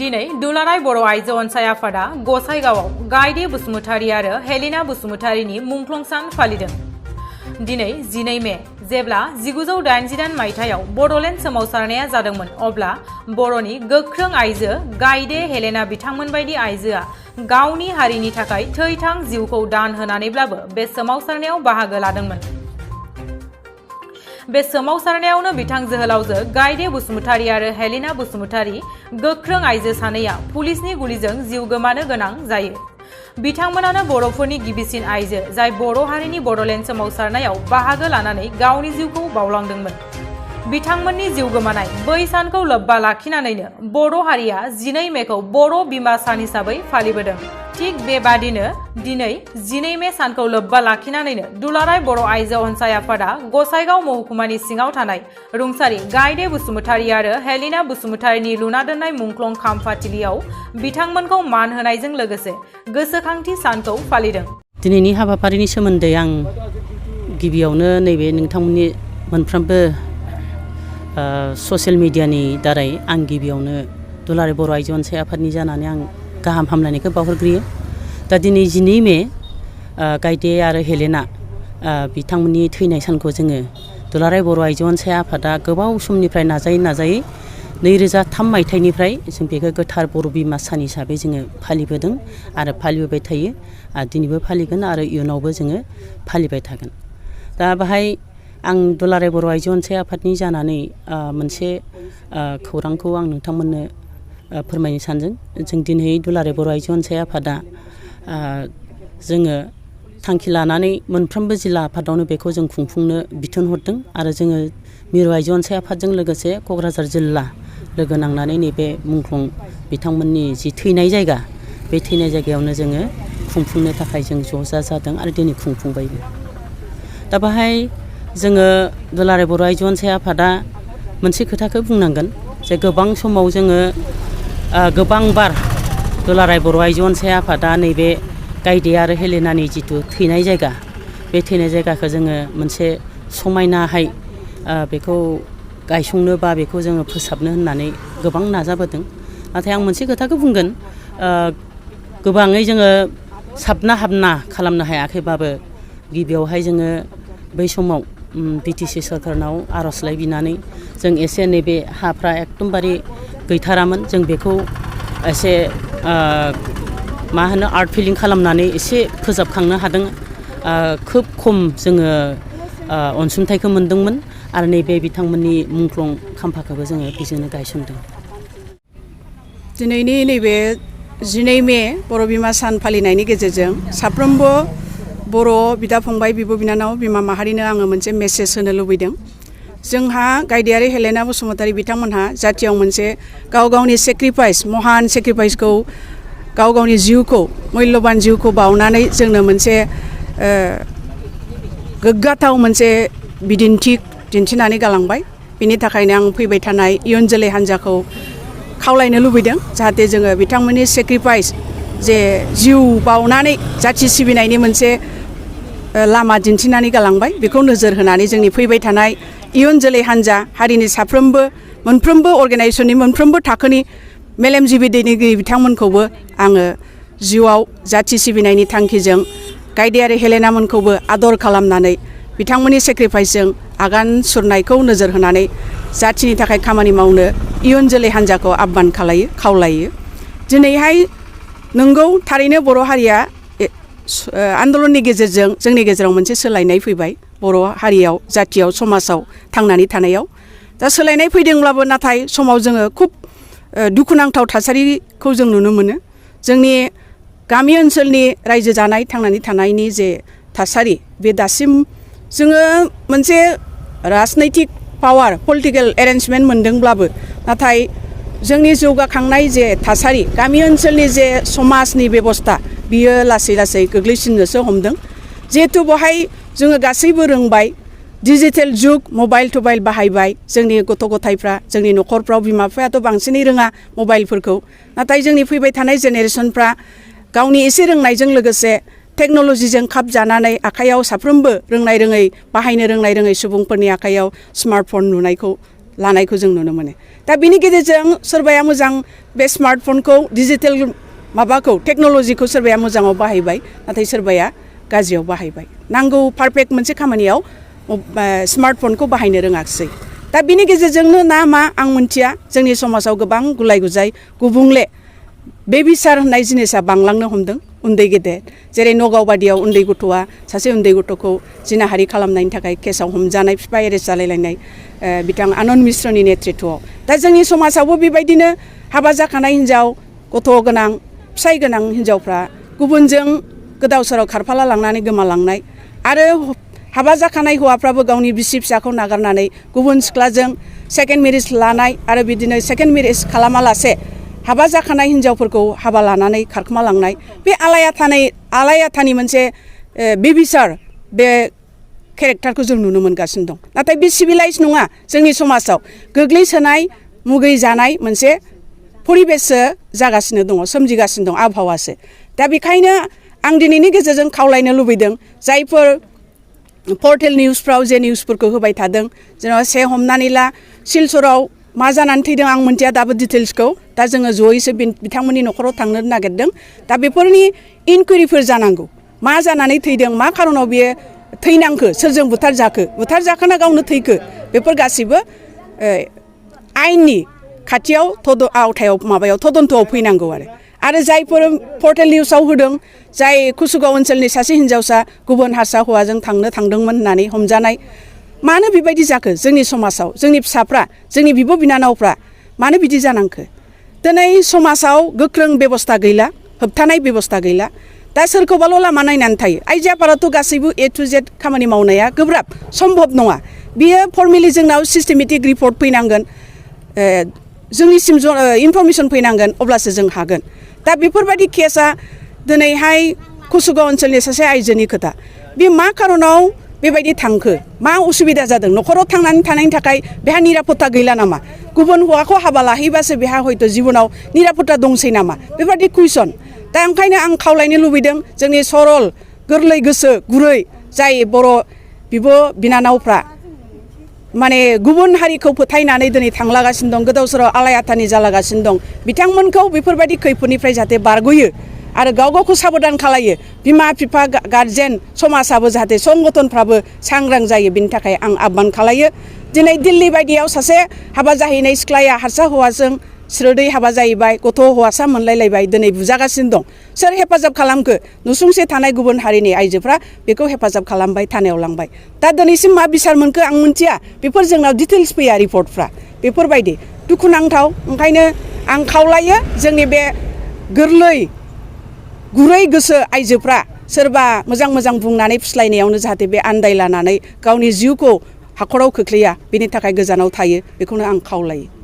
दिनै दुलाराय बर' आइजो अनसाय आफादा गसाइगावआव गायदे बसुमतारी आरो हेलिना बसुमतारीनि मुंख्लं सान फालिदों। दिनै 12 मे जेब्ला 1988 मायथाइयाव बड'लेण्ड सोमावसारनाया जादोंमोन अब्ला बर'नि गोख्रों आइजो गायदे हेलेना बिथांमोन बायदि आइजोआ गावनि हारिनि थाखाय थै-थां जिउखौ दान होनानैब्लाबो बे सोमावसारनायाव बाहागो लादोंमोन। बे सोमावसारनायावनो बिथां जोहोलावजो गायदे बसुमतारी आरो हेलिना बसुमतारी गोख्रों आइजो सानैया पुलिसनि गुलिजों जिउ गोमानो गोनां जायो। बिथांमोनानो बर'फोरनि गिबिसिन आइजो जाय बर' हारिनि बड'लेण्ड सोमावसारनायाव बाहागो लानानै गावनि जिउखौ बावलांदोंमोन। बिथांमोननि जिउ गोमानाय बै सानखौ लोब्बा लाखिनानैनो बर' हारिया 12 मेखौ बर' बिमा सान हिसाबै फालिबोदों। थिग बेबादिनो दिनै 12 मे सानखौ लोब्बा लाखिनानैनो दुलाराय बर' आइजो अनसाय आफादा गसाइगाव महकुमानि सिङाव थानाय रुंसारि गायदे बसुमतारी आरो हेलिना बसुमतारीनि लुना दोननाय मुंख्लं खामफाथिलियाव बिथांमोनखौ मान होनायजों लोगोसे गोसोखांथि सानखौ फालिदों। दिनैनि हाबाफारिनि सोमोन्दै आं गिबियावनो नैबे नोंथांमोननि मोनफ्रोमबो ससियेल मिडियानि दारै आं गिबियावनो दुलाराय बर' आइजो अनसाय आफादनि जानानै आं गाहाम हामलायनायखौ बावहरग्रोयो। दा दिनै 12 मे गायदे आरो हेलेना बिथांमोननि थैनाय सानखौ जोङो दुलाराय बर' आइजो अनसाय आफादा गोबाव समनिफ्राय नाजायै 2003 मायथाइनिफ्राय जों बेखौ गोथार बर' बिमा सान हिसाबै जोङो फालिबोदों आरो फालिबोबाय थायो। आरो दिनैबो फालिगोन आरो इयुनावबो जोङो फालिबाय थागोन। दा बाहाय आं दुलाराय बर' आइजो अनसाय आफादनि जानानै मोनसे खौरांखौ आं नोंथांमोननो फोरमायनो सानदों। जों दिनै दुलाराय बर' आइजो अनसाय आफादा जोङो थांखि लानानै मोनफ्रोमबो जिल्ला आफादावनो बेखौ जों खुंफुंनो बिथोन हरदों आरो जोङो मिरु आइजो अनसाय आफादजों लोगोसे क'क्राझार जिल्ला लोगो नांनानै नैबे मुंख्लं बिथांमोननि जि थैनाय जायगा बे थैनाय जायगायावनो जोङो खुंफुंनो थाखाय जों ज' जादों आरो दिनै खुंफुंबायबो। दा बाहाय जोङो दुलाराय बर' आइजो अनसाय आफादा मोनसे खोथाखौ बुंनांगोन जे गोबां समाव जोङो गोबांबार दुलाराय बर' आइजो अनसाय आफादा नैबे गायदे आरो हेलेनानि जिथु थैनाय जायगा बे थैनाय जायगाखौ जोङो मोनसे समायनाहाय बेखौ गायसंनो बा बेखौ जोङो फोसाबनो होननानै गोबां नाजाबोदों। नाथाय आं मोनसे खोथाखौ बुंगोन गोबाङै जोङो साबना हाबना खालामनो हायाखैबाबो गिबियावहाय जोङो बै समाव BTC सरकारनाव आर'जलाइ बिनानै जों एसे नैबे हाफ्रा एकदमबारे गैथारामोन जों बेखौ एसे आर्ट फिलिं खालामनानै एसे फोजाबखांनो हादों। खोब खम जोङो अनसुंथाइखौ मोनदोंमोन आरो नैबे बिथांमोननि मुंख्लं खाम्फाखौबो जोङो बेजोंनो गायसनदों। दिनैनि नैबे 12 मे बर' बिमा सान फालिनायनि गेजेरजों साफ्रोमबो बर' बिदा फंबाय बिब' बिनानाव बिमा माहारिनो आङो मोनसे मेसेज होनो लुबैदों। जोंहा गायदेयारि हेलेना बसुमतारी बिथांमोनहा जाथियाव मोनसे गाव गावनि सेक्रिफाइस महान सेक्रिफाइसखौ गाव गावनि जिउखौ मुल्यबान जिउखौ बावनानै जोंनो मोनसे गोग्गाथाव मोनसे बिदिन्थि दिन्थिनानै गालांबाय। बिनि थाखायनो आं फैबाय थानाय इयुन जोलै हान्जाखौ खावलायनो लुबैदों जाहाथे जोङो बिथांमोननि सेक्रिफाइस जे जिउ बावनानै जाथि सिबिनायनि मोनसे लामा दिन्थिनानै गालांबाय बेखौ नोजोर होनानै जोंनि फैबाय थानाय इयुन जोलै हान्जा हारिनि साफ्रोमबो मोनफ्रोमबो अर्गानाइजेसननि मोनफ्रोमबो थाखोनि मेलेमजिबि दैदेनगिरि बिथांमोनखौबो आङो जिउआव जाथि सिबिनायनि थांखिजों गायदे आरो हेलेनामोनखौबो आदर खालामनानै बिथांमोननि सेक्रिफाइसजों आगान सुरनायखौ नोजोर होनानै जाथिनि थाखाय खामानि मावनो इयुन जोलै हान्जाखौ आह्वान खावलायो। दिनैहाय नंगौ थारैनो बर' हारिया आन्दलननि गेजेरजों जोंनि गेजेराव मोनसे सोलायनाय फैबाय बर' हारियाव जाथियाव समाजाव थांनानै थानायाव। दा सोलायनाय फैदोंब्लाबो नाथाय समाव जोङो खुब दुखुनांथाव थासारिखौ जों नुनो मोनो। जोंनि गामि ओनसोलनि रायजो जानाय थांनानै थानायनि जे थासारि बे दासिम जोङो मोनसे राजनैतिक पावार पलिटिकेल एरेन्जमेन्ट मोनदोंब्लाबो नाथाय जोंनि जौगाखांनाय जे थासारि गामि ओनसोलनि जे समाजनि बेबस्था बियो लासै लासै गोग्लैसिननोसो हमदों। जिहेथु बेवहाय जोङो गासैबो रोंबाय डिजिटेल जुग मबाइल टबाइल बाहायबाय जोंनि गथ' गथायफ्रा जोंनि न'खरफ्राव बिमा बिफायाथ' बांसिनै रोङा मबाइलफोरखौ नाथाय जोंनि फैबाय थानाय जेनेरेसनफ्रा गावनि एसे रोंनायजों लोगोसे टेक्न'लजिजों खाब जानानै आखायाव साफ्रोमबो रोंनाय रोङै बाहायनो रोंनाय रोङै सुबुंफोरनि आखायाव स्मार्टफन नुनायखौ लानायखौ जों नुनो मोनो दा बिनि गेजेरजों सोरबाया मोजां बे स्मार्टफनखौ डिजिटेल माबाखौ टेक्न'लजिखौ सोरबाया मोजाङाव बाहायबाय नाथाय सोरबाया गाज्रियाव बाहायबाय नांगौ पारफेक्ट मोनसे खामानियाव स्मार्टफनखौ बाहायनो रोङाखिसै दा बिनि गेजेरजोंनो ना मा आं मिन्थिया जोंनि समाजाव गोबां गुलाय गुजाय गुबुंले बेबिचार होननाय जिनिसा बांलांनो हमदों उन्दै गेदेर जेरै नगाव बादियाव उन्दै गथ'आ सासे उन्दै गथ'खौ जिनाहारि खालामनायनि थाखाय केसाव हमजानाय बिफा एरेस्ट जालायलायनाय बिथां आनन्द मिश्रनि नेतृत्वआव दा जोंनि समाजावबो बेबायदिनो हाबा जाखानाय हिन्जाव गथ' गोनां फिसाय गोनां हिन्जावफ्रा गुबुनजों गोदाव सोराव खारफाला लांनानै गोमालांनाय आरो हाबा जाखानाय हौवाफ्राबो गावनि बिसि फिसाखौ नागारनानै गुबुन सिख्लाजों सेकेन्ड मेरिज लानाय आरो बिदिनो सेकेन्ड मेरिज खालामालासे हाबा जाखानाय हिन्जावफोरखौ हाबा लानानै खारखोमा लांनाय बे आलायाथानि मोनसे बेबिचार बे केरेक्टारखौ जों नुनो मोनगासिनो दं नाथाय बे सिभिलाइज नङा जोंनि समाजाव गोग्लैसोनाय मुगै जानाय मोनसे परिबेससो जागासिनो दङ सोमजिगासिनो दं आबहावासो दा बेखायनो आं दिनैनि गेजेरजों खावलायनो लुबैदों जायफोर पर्टेल निउसफ्राव जे निउसफोरखौ होबाय थादों जेनेबा हमनानै ला सिलचराव मा जानानै थैदों आं मोनथिया दाबो डिटेल्सखौ दा जोङो जयैसो बिथांमोननि न'खराव थांनो नागिरदों दा बेफोरनि इनकुवेरिफोर जानांगौ मा जानानै थैदों मा खारनाव बियो थैनांखो सोरजों बुथारजाखोना गावनो थैखो बेफोर गासिबो आयेननि खाथियाव आवथायाव माबायाव तदन्तआव फैनांगौ आरो जायफोर पर्टेल निउसाव होदों जाय कुसुगाव ओनसोलनि सासे हिन्जावसा गुबुन हारसा हौवाजों थांदोंमोन होननानै हमजानाय मानो बेबायदि जाखो जोंनि समाजाव जोंनि फिसाफ्रा जोंनि बिब' बिनानावफ्रा मानो बिदि जानांखो दिनै समाजाव गोख्रों बेबस्था गैला होबथानाय बेबस्था गैला दा सोरखौबाल' लामा नायनानै थायो आइजो आफादाथ' गासैबो A to Z खामानि मावनाया गोब्राब सम्भब नङा बियो फर्मेलि जोंनाव सिस्टेमेटिक रिपर्ट फैनांगोन जोंनिसिम इनफरमेसन फैनांगोन अब्लासो जों हागोन दा बेफोरबायदि केसा दिनैहाय कुसुगाव ओनसोलनि सासे आइजोनि खोथा बे मा खारनाव बेबायदि थांखो मा उसुबिदा जादों न'खराव थांनानै थानायनि थाखाय बेहा निरापत्ता गैला नामा गुबुन हौवाखौ हाबा लाहैबासो बेहा हयथ' जिबनाव निरापत्ता दंसै नामा बेबायदि कुइसन दा ओंखायनो आं खावलायनो लुबैदों जोंनि सरल गोरलै गोसो गुरै जाय बर' बिब' बिनानावफ्रा माने गुबुन हारिखौ फोथायनानै दिनै थांलागासिनो दं गोदाव सोराव आलायाथानि जालागासिनो दं बिथांमोनखौ बेफोरबायदि खैफोदनिफ्राय जाहाथे बारग'यो आरो गाव गावखौ साबधान खालायो बिमा बिफा गार्जेन समाजाबो जाहाथे संगठनफ्राबो सांग्रां जायो बिनि थाखाय आं आह्वान खालायो दिनै दिल्ली बायदियाव सासे हाबा जाहैनाय सिख्लाया हारसा हौवाजों स्रोदै हाबा जाहैबाय गथ' हौवासा मोनलायलायबाय दिनै बुजागासिनो दं सोर हेफाजाब खालामखो नुसुंसे थानाय गुबुन हारिनि आइजोफ्रा बेखौ हेफाजाब खालामबाय थानायाव लांबाय दा दिनैसिम मा बिसार मोनखो आं मिन्थिया बेफोर जोंनाव डिटेल्स फैया रिपर्टफ्रा बेफोरबायदि दुखुनांथाव ओंखायनो आं खावलायो जोंनि बे गोरलै गुरै गोसो आइजोफ्रा सोरबा मोजां मोजां बुंनानै फुस्लायनायावनो जाहाथे बे आन्दायलानानै गावनि जिउखौ हाखराव खोख्लैया बेनि थाखाय गोजानाव थायो बेखौनो आं खावलायो